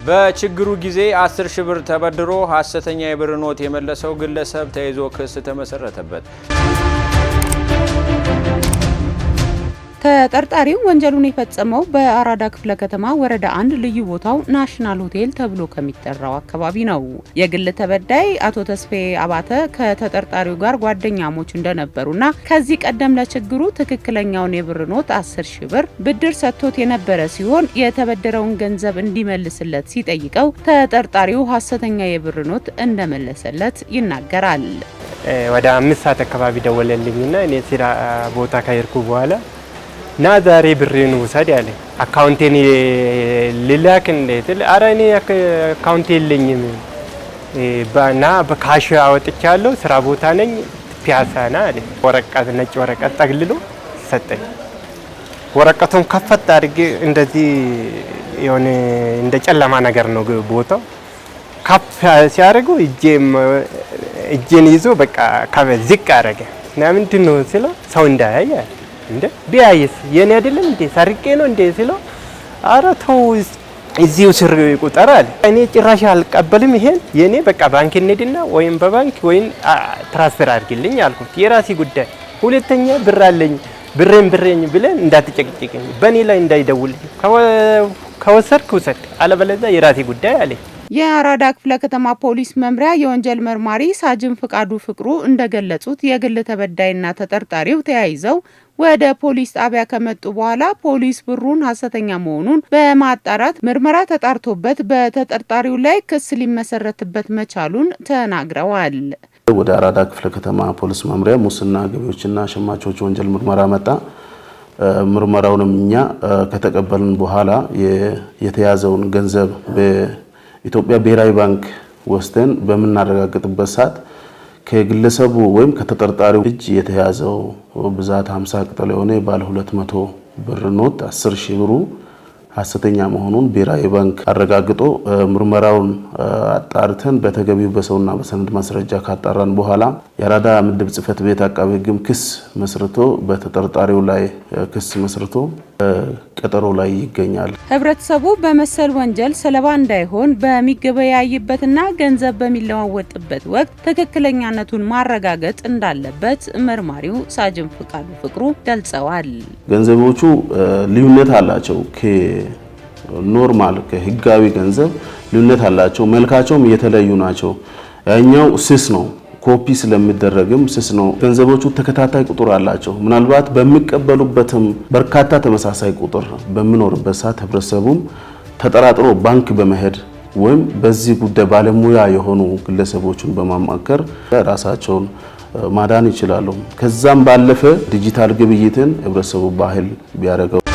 በችግሩ ጊዜ 10 ሺህ ብር ተበድሮ ሐሰተኛ የብር ኖት የመለሰው ግለሰብ ተይዞ ክስ ተመሰረተበት። ተጠርጣሪው ወንጀሉን የፈጸመው በአራዳ ክፍለ ከተማ ወረዳ 1 ልዩ ቦታው ናሽናል ሆቴል ተብሎ ከሚጠራው አካባቢ ነው። የግል ተበዳይ አቶ ተስፋዬ አባተ ከተጠርጣሪው ጋር ጓደኛሞች እንደነበሩና ከዚህ ቀደም ለችግሩ ትክክለኛውን የብር ኖት 10 ሺህ ብር ብድር ሰጥቶት የነበረ ሲሆን፣ የተበደረውን ገንዘብ እንዲመልስለት ሲጠይቀው ተጠርጣሪው ሐሰተኛ የብር ኖት እንደመለሰለት ይናገራል። ወደ 5 ሰዓት አካባቢ ደወለልኝና እኔ ስራ ቦታ ከሄድኩ በኋላ ና ዛሬ ብሬን ውሰድ አለ። አካውንቴን ልላክ እንዴ ስል፣ አረ እኔ አካውንት የለኝም፣ ና በ cash አወጥቻለሁ፣ ስራ ቦታ ነኝ፣ ፒያሳ ና አለ። ወረቀት፣ ነጭ ወረቀት ጠቅልሎ ሰጠኝ። ወረቀቱን ከፈት አድርጌ እንደዚህ የሆነ እንደ ጨለማ ነገር ነው ቦታው። ከፍ ሲያደርገው እጄን ይዞ በቃ ዝቅ አደረገ። እና ምንድን ነው ስለው ሰው እንዳያይ አለ። እንዴ፣ ቢያይስ የኔ አይደለም እንዴ? ሰርቄ ነው እንዴ ስለው ኧረ ተው፣ እዚሁ ስር ቁጠር አለ። እኔ ጭራሽ አልቀበልም፣ ይሄን የኔ በቃ ባንክ እንሂድና ወይም በባንክ ወይም transfer አድርግልኝ አልኩት። የራሴ ጉዳይ። ሁለተኛ ብር አለኝ፣ ብሬን ብሬን ብለን እንዳትጨቅጭቅኝ፣ በእኔ ላይ እንዳይደውል፣ ከወሰድክ ውሰድ፣ አለበለዚያ የራሴ ጉዳይ አለኝ። የአራዳ ክፍለ ከተማ ፖሊስ መምሪያ የወንጀል መርማሪ ሳጅን ፍቃዱ ፍቅሩ እንደገለጹት፣ የግል ተበዳይና ተጠርጣሪው ተያይዘው ወደ ፖሊስ ጣቢያ ከመጡ በኋላ ፖሊስ ብሩን ሐሰተኛ መሆኑን በማጣራት ምርመራ ተጣርቶበት በተጠርጣሪው ላይ ክስ ሊመሰረትበት መቻሉን ተናግረዋል። ወደ አራዳ ክፍለ ከተማ ፖሊስ መምሪያ ሙስና ገቢዎችና ሸማቾች ወንጀል ምርመራ መጣ። ምርመራውንም እኛ ከተቀበልን በኋላ የተያዘውን ገንዘብ በኢትዮጵያ ብሔራዊ ባንክ ወስደን በምናረጋግጥበት ሰዓት ከግለሰቡ ወይም ከተጠርጣሪው እጅ የተያዘው ብዛት 50 ቅጠል የሆነ ባለ 200 ብር ኖት 10 ሺህ ብሩ ሐሰተኛ መሆኑን ብሔራዊ ባንክ አረጋግጦ፣ ምርመራውን አጣርተን በተገቢው በሰውና በሰነድ ማስረጃ ካጣራን በኋላ የአራዳ ምድብ ጽሕፈት ቤት አቃቤ ሕግም ክስ መስርቶ፣ በተጠርጣሪው ላይ ክስ መስርቶ ቀጠሮ ላይ ይገኛል። ህብረተሰቡ በመሰል ወንጀል ሰለባ እንዳይሆን በሚገበያይበትና ገንዘብ በሚለዋወጥበት ወቅት ትክክለኛነቱን ማረጋገጥ እንዳለበት መርማሪው ሳጅን ፍቃዱ ፍቅሩ ገልጸዋል። ገንዘቦቹ ልዩነት አላቸው። ከ normal ከህጋዊ ገንዘብ ልዩነት አላቸው። መልካቸውም የተለዩ ናቸው። ያኛው ስስ ነው፣ ኮፒ ስለሚደረግም ስስ ነው። ገንዘቦቹ ተከታታይ ቁጥር አላቸው። ምናልባት በሚቀበሉበትም በርካታ ተመሳሳይ ቁጥር በሚኖርበት ሰዓት ህብረተሰቡም ተጠራጥሮ ባንክ በመሄድ ወይም በዚህ ጉዳይ ባለሙያ የሆኑ ግለሰቦችን በማማከር ራሳቸውን ማዳን ይችላሉ። ከዛም ባለፈ ዲጂታል ግብይትን ህብረተሰቡ ባህል ቢያደርገው።